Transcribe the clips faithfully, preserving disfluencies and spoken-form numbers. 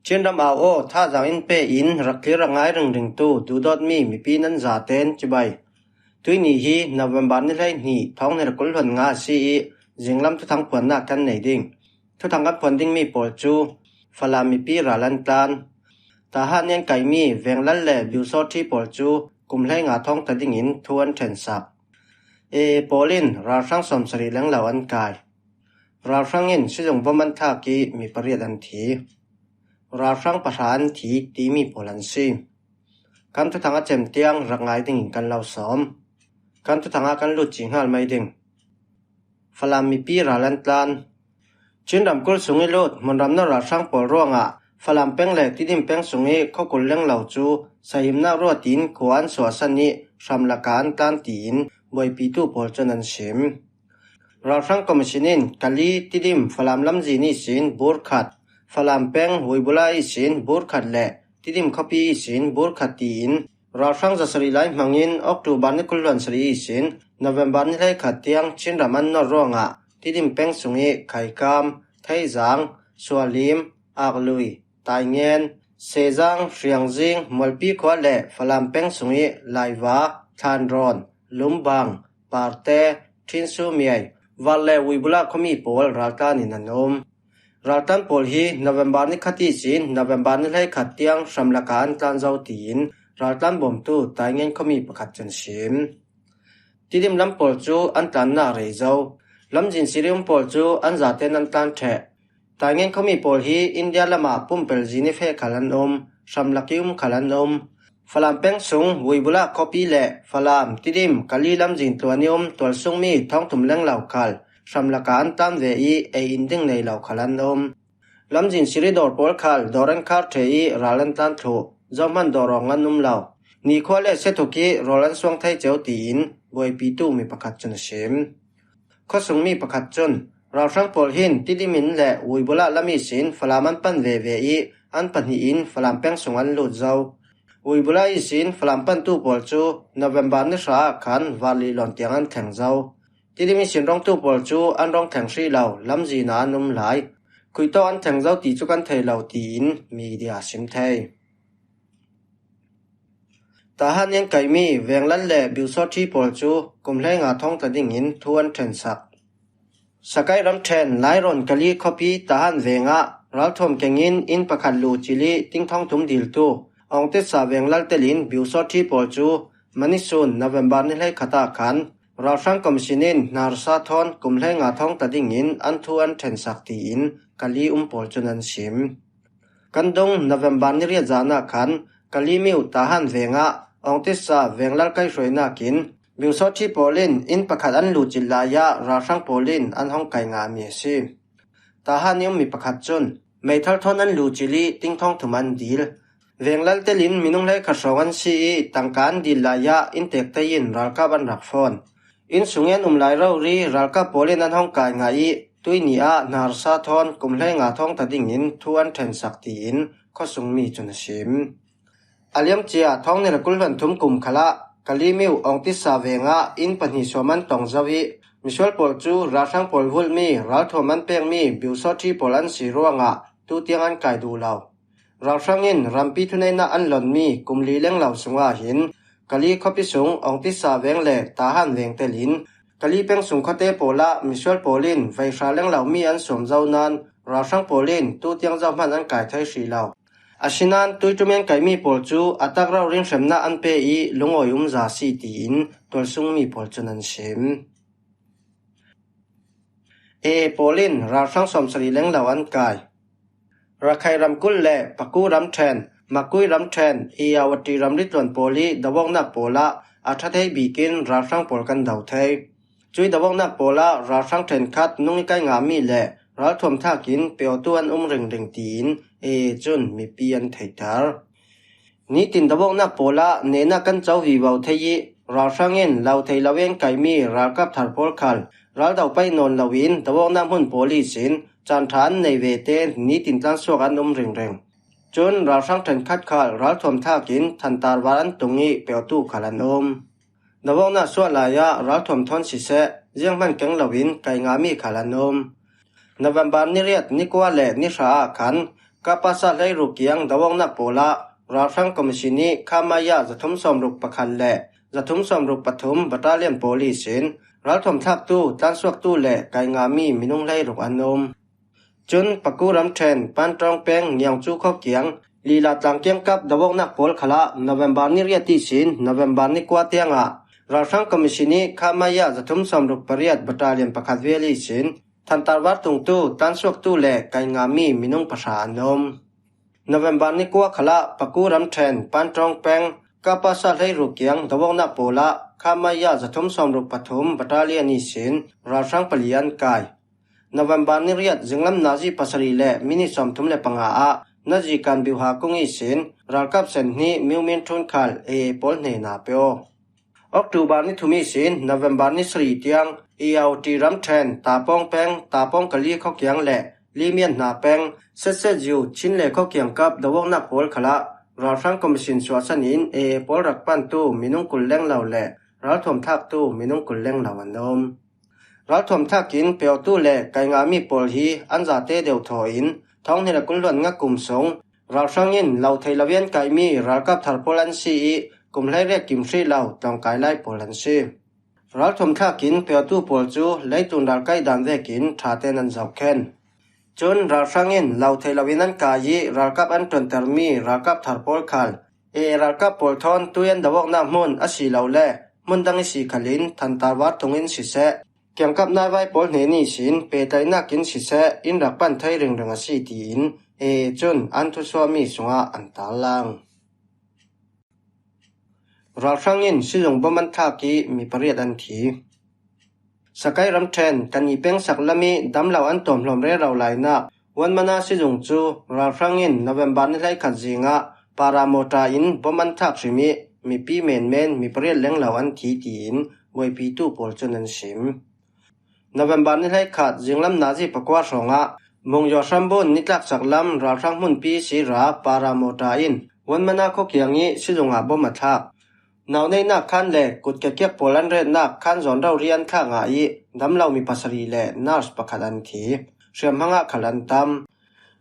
Chin ram au aw, thazaang in pe in rak thlir rak ngai ringringtu duhdawtmi mipi nan zaten cibai. Tuini hi November ni hleihnih, thawng hnih le kul hluan nga si ih, zinglam thuthang phuannak kan nei ding. Thuthang kan phuan dingmi pawl cu Falam mipi ral an tlan. Tahan nih an kaimi Venglal le Biusawṭhi pawl cu kum hleinga thawngta dingin thu an ṭhensak. A A pawl in ralhrang sawmsarih lenglo an kai. Ralhrang in sizung bom an thlak ih mi pariat an thi. Ralhrang pahra an thi timi pawl an si. Kan thuthang a cem tiang rak ngai dingin kan lo sawm. Kan thuthang ah kan lut cih hngal mai ding. Falam mipi ral an tlan. Chin ramkulh sung ih lut hmunram nor ralhrang pawl ruangah Falam peng le Tidim peng sung ih khawkul lenglo cu sahimnak ruat in khua an suahsan ih hram lakah an tlan tiin buaipitu pawl cun an sim. Ralhrang Commission in Kali, Tidim, Falam lamzin ihsin bur khat, Falam peng, Weibula ihsin bur khat le Tidim khuapi ihsin bur khat tiin ralhrang zasarih lai hmangin October ni kul hluan sarih ihsin November ni hleikhat tiang Chin ram an nor ruangah Tidim peng sung ih Khaikam, Theizang, Sualim, Aklui, Taingen, Sezang, Hriangzing, Mualpi khua le Falam peng sung ih Laiva, Thlanrawn, Lumbang, Parte, Ṭhinsumiai, Val le Weibula khuami pawl raltlan in an um. Raltlan pawl hi November ni khat ihsin November ni hleikhat tiang hram lakah an tlan zo tiin raltlan bawmtu Taingen khuami pakhat cun sim. Tidim lam pawl cu an tlannak rei zo. Lamzin sirih um pawl cu an zaten an tlan ṭheh. Taingen khuami pawl hi India lamah pumpelh zin ih feh khal an um, hram lak ih um khal an um. Falam peng sung Weibula khuapi le Falam, Tidim, Kali lamzin tluan ih um tualsungmi thawngthum lenglo khal hram lakah an tlan ve ih ei in ding nei lo khal an um. Lamzin sirih dawr pawl khal dawr an khar ṭheh ih ral an tlan thluh, zohman dawr awng an um lo. Nikhua le siathuk ih rawl an suang thei cio tiin buaipitu mi pakhat cun a sim. Khuasungmi pakhat cun ralhrang pawl hin Tidim in le Weibula lam ihsin Falam an pan veve ih an pahnih in Falam peng sung an lut zo. Weibula ihsin Falam pantu pawl cu November ni hra ah khan Varli lawn tiang an thleng zo. Tidim ihsin rawngtu pawl cu an rawng thleng hrih lo, lamzin ah an um lai. Khuitawk an thleng zo ti cu kan thei lo tiin media a sim thei. Tahan nih an kaimi Venglal le Biusawṭhi pawl cu kum hleinga thawngtla dingin thu an ṭhensak. Sakai ramṭhen Lairawn Kali khuapi Tahan vengah ralthuam kengin inn pakhat luhcil ih tingthawng thum diltu Awngtitsa Venglal telin Biusawṭhi pawl cu mani sun November ni hleikhat ah khan ralhrang commission in hnarsa thawn kum hleinga thawngtla dingin an thu an ṭhensak tiin Kali um pawl cun an sim. Kan dung November ni riat zan ah khan Kali miu Tahan vengah Awngtitsa Venglal kaihhruainakin Biusawṭhi pawl in inn pakhat an luhcilh lai ah ralhrang pawl in an hong kai ngahmi a si. Tahan ih ummi pakhat cun meithal thawn an luhcilh ih tingthawng thum an dil. Venglal telin minung hleikhat hrawng an si ih tangka an dil lai ah inntekte in ralkap an rak fawn. Inn sung ih an um lai rori ralkap pawl in an hong kai ngah ih tuini ah hnarsa thawn kum hleinga thawngtla dingin thu an ṭhensak tiin khuasungmi cun a sim. A liamcia thawng hnih le kul hluan thum kum khalah Kali miu Awngtitsa vengah inn pahnih suam an tong zo ih misual pawl cu ralhrang pawl vulhmi ralthuam an pekmi Biusawṭhi pawl an si ruangah tutiang an kai duh lo. Ralhrang in rampi thuneihnak an lonmi kum li lenglo sungah hin Kali khuapi sung Awngtitsa veng le Tahan veng telin Kali peng sung khuate pawl ah misual pawl in veihra lenglo mi an suam zo nain ralhrang pawl in tutiang zohman an kai thei hrih lo. Asinain tuiṭum ih an kaimi pawl cu a tak rori in hremnak an pe ih lungawi umza a si tiin tualsungmi pawl cun an sim. A A pawl in ralhrang sawmsarih lenglo an kai. Rakhine ramkulh le Paku ramṭhen, Makui ramṭhen, Ayeyarwady ramritluan pawl ih doawknak pawl ah a ṭha thei bik in ralhrang pawl kan do thei. Cuih doawknak pawl ah ralhrang ṭhenkhat nung ih kai ngahmi le ralthuam thlak in pe awtu an um ringring tiin A A cun mipi an theihter. Nitin doawknak pawl ah nehnak kan co vivo thei ih ralhrang in lo thei lo ih an kaimi ralkap thar pawl khal raldo paih nawn loin doawknak hmun pawl ihsin caan ṭha an nei vete nitin tlansuak an um ringring. Cun ralhrang ṭhenkhat khal ralthuam thlak in thantar val an tung ih pe awtu khal an um. Doawknak suah lai ah ralthuam thawn siseh, zianghman keng loin kai ngahmi khal an um. November ni riat, ni kua le ni hra ah khan Kapasa hleiruk kiang do-awknak pawlah ralhrang commission ih Khamaya zathum sawmruk pakhat le zathum sawmruk pathum battalion pawl ihsin ralthuam thlaktu, tlansuaktu le kai ngahmi minung hleiruk an um. Cun Paku ramṭhen Pantawng peng Ngiangcu khawkiang Lila tlang kiangkap do-awknak pawl khalah November ni riat ihsin November ni kua tiangah ralhrang commission ih Khamaya zathum sawmruk pariat battalion pakhat vel ihsin thantar var tungtu, tlansuaktu le kai ngahmi minung pahra an um. November ni kua khalah Paku ramṭhen Pantawng peng Kapasa hleiruk kiang do-awknak pawlah Khamaya zathum sawmruk pathum battalion ihsin ralhrang pali an kai. November ni riat zinglam nazi pasarih le minit sawmthum le panga ah nazi kan biuha kung ihsin ralkap sen hnih Myomin Thun khal A A pawl hnena pe aw. October ni thum ihsin November ni sarih tiang Irrawaddy ramṭhen Tapawng peng Tapawng Kali khawkiang le Limian hna peng Setsetziu Chinle khawkiang kap do-awknak pawl khalah ralhrang commission suahsan in A A pawl rak pantu minung kul lenglo le ralthuam thlaktu minung kul lenglo an um. Ralthuam thlak in pe awtu le kai ngahmi pawl hi an zate deuh thaw in thawng hnih le kul hluan nga kum sung ralhrang in lo thei lo in kaimi ralkap thar pawl an si ih kum hleiriat kim hrih lo tlawngkai lai pawl an si. Ralthuam thlak in pe awtu pawl cu leitlun ralkaih dan vekin ṭha tein an zohkhen. Cun ralhrang in lo thei lo in an kai ih ralkap an ṭuantermi ralkap thar pawl khal A A ralkap pawl thawn tui an do-awknak hmun asilole hmun dang ihsi khalin thantar var tungin siseh, kiangkap naivai pawl hnen ihsin pehtlaihnak in siseh in rak pan thei ringring a si, tiin A A cun an thusuahmi sungah an tarlang. Ralhrang in sizung bom an thlak ih mi pariat an thi. Sakai ramṭhen Kani peng sak lam ih damlo an tawmhlawm rero lainak Wanmana sizung cu ralhrang in November ni hleikhat zingah paramawṭa in bom an thlak hrim ih mipi menmen mi pariat lenglo an thi, tiin buaipitu pawl cun an sim. November ni hleikhat zinglam nazi pakua hrawngah Mungyaw hrambun nitlaksak lam ralhrang hmunpi sira paramawṭa in Wanmana khawkiang ih sizung ah bom a thlak. Nauneihnak khan le kut kiakiak pawl an retnak khan zawn rori an thlak ngah ih damlo mi pasarih le nurse pakhat an thi. Hriamhmang ah khal an tam.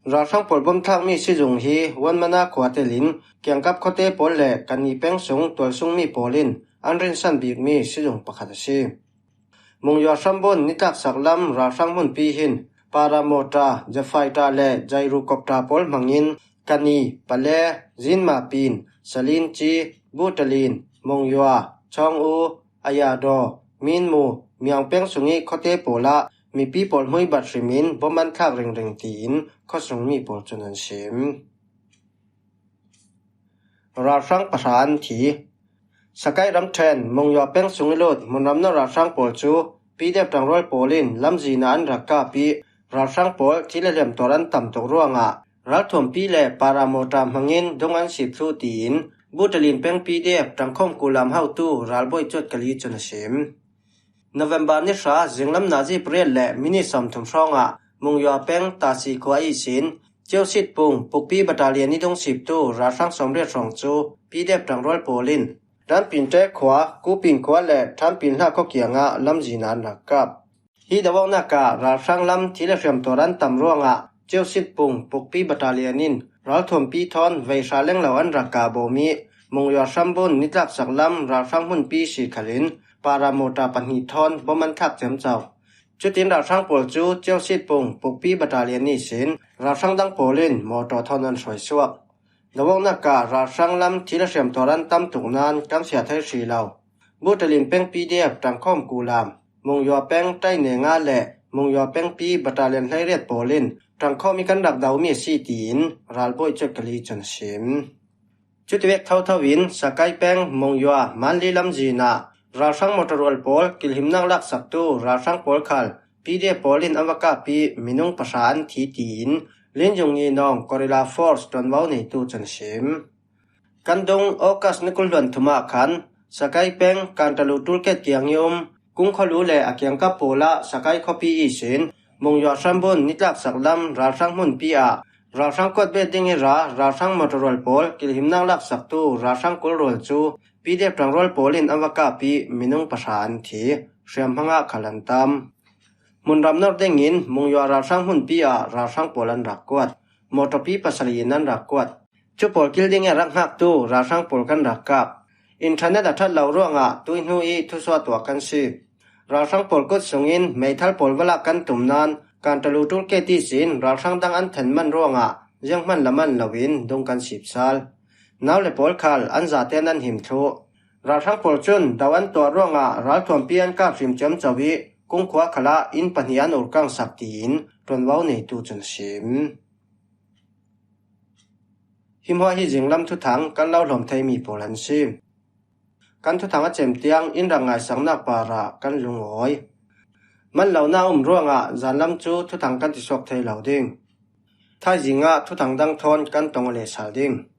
Ralhrang pawl bom thlakmi sizung hi Wanmana khua telin kiangkap khuate pawl le Kani peng sung tualsungmi pawl in an rinsan bikmi sizung pakhat a si. Mungyaw hrambun nitlaksak lam ralhrang hmunpi hin paramawṭa, jet fighter le gyrocopter pawl hmangin Kani, Pale, Zinmapin, Salinci, Butalin, Mungyaw, Chawngu, Ayadaw, Minmu, Miang peng sungih khuate pawl ah mipi pawl hmuibat hrimin bom an thlak ringring, tiin khuasungmi pawl cun an sim. Ralhrang pahra an thi. Sakai ramṭhen Mungyaw peng sung ih lut hmunram nawr ralhrang pawl cu P D F ṭangrual pawl in lamzin ah an rak kap ih ralhrang pawl thi le hliam tuar an tam tuk ruangah ralthuampi le paramawṭa hmangin dung an sip thluh, tiin Butalin peng P D F ṭangkhawm kulam hotu ralbawi Cuat Kali cun a sim. November ni hra zinglam nazi pariat le minit sawmthum hrawngah Mungyaw peng Tasi khua ihsin Ceusit pung pukpi battalion ih dungsiptu ralhrang sawmriat hrawng cu P D F ṭangrual pawl in Ṭanpinte khua, Kupin khua le Ṭhanpin hla khawkiangah lamzin ah an rak kap. Hi do-awknak ah ralhrang lam thi le hliam tuar an tam ruangah Ceusit pung pukpi battalion in ralthuampi thawn veihra lenglo an rak kah bawm ih Mungyaw hrambun nitlaksak lam ralhrang hmunpi si khalin paramawṭa pahnih thawn bom an thlak ciamco. Cutin ralhrang pawl cu Ceusit pung pukpi battalion ihsin ralhrang dang pawl in mawṭaw thawn an hruai suak. Do-awknak ah ralhrang lam thi le hliam tuar an tam tuk nain kan fiah thei hrih lo. Butalin peng P D F ṭangkhawm kulam, Mungyaw peng ṭaine nga le Mungyaw pengpi battalion hleiriat pawl in ṭangkhawm ih kan rak domi a si, tiin ralbawi Cuat Kali cun a sim. Cutivek thotho in Sakai peng Mungyaw Manli lamzin ah ralhrang mawṭaw rual pawl kilhimnak laksaktu ralhrang pawl khal P D F pawl in an va kap ih minung pahra an thi, tiin Lin Yung Ngi Nawng Guerrilla Force ṭuanvo neitu cun a sim. Kan dung August ni kul hluan thum ah khan Sakai peng Kantalu tollgate kiang ih um Kungkhalu le a kiangkap pawl ah Sakai khuapi ihsin Mungyaw hrambun nitlaksak lam ralhrang hmunpi ah ralhrang kuat bet ding ih ra ralhrang mawṭaw rual pawl kilhimnak laksaktu ralhrang kul rual cu P D F ṭangrual pawl in an va kap ih minung pahra an thi. Hriamhmang ah khal an tam. Hmunram norh dingin Mungyaw ralhrang hmunpi ah ralhrang pawl an rak kuat. mawtawpi pasarih in an rak kuat. Cu pawl kil ding i a rak hngaktu ralhrang pawl kan rak kap. Internet a ṭhat lo ruangah tuihnu i thusuah tuah kan si. Ralhrang pawl kut sungin meithal pawl va lak kan tum nain kantalu tool gate ihsin ralhrang dang an then man ruangah zianghman la man loin dung kan sipsal. Nau le pawl khal an zatein an him thluh. Ralhrang pawl cun do an tuah ruangah ralthuampi an kap hrim ciamco i kungkhua khalah inn pahnih an urkang sak tiin ṭuanvo neitu cun a sim. Hi hmuah hi zinglam thuthang kan lo hlawm theimi pawl an si. Kan thuthang a cem tiang in rak ngaisaknak parah kan lungawi. Manlohna um ruangah zanlam cu thuthang kan ti suak thei lo ding. Thaizing ah thuthang dang thawn kan tong a lehsal ding.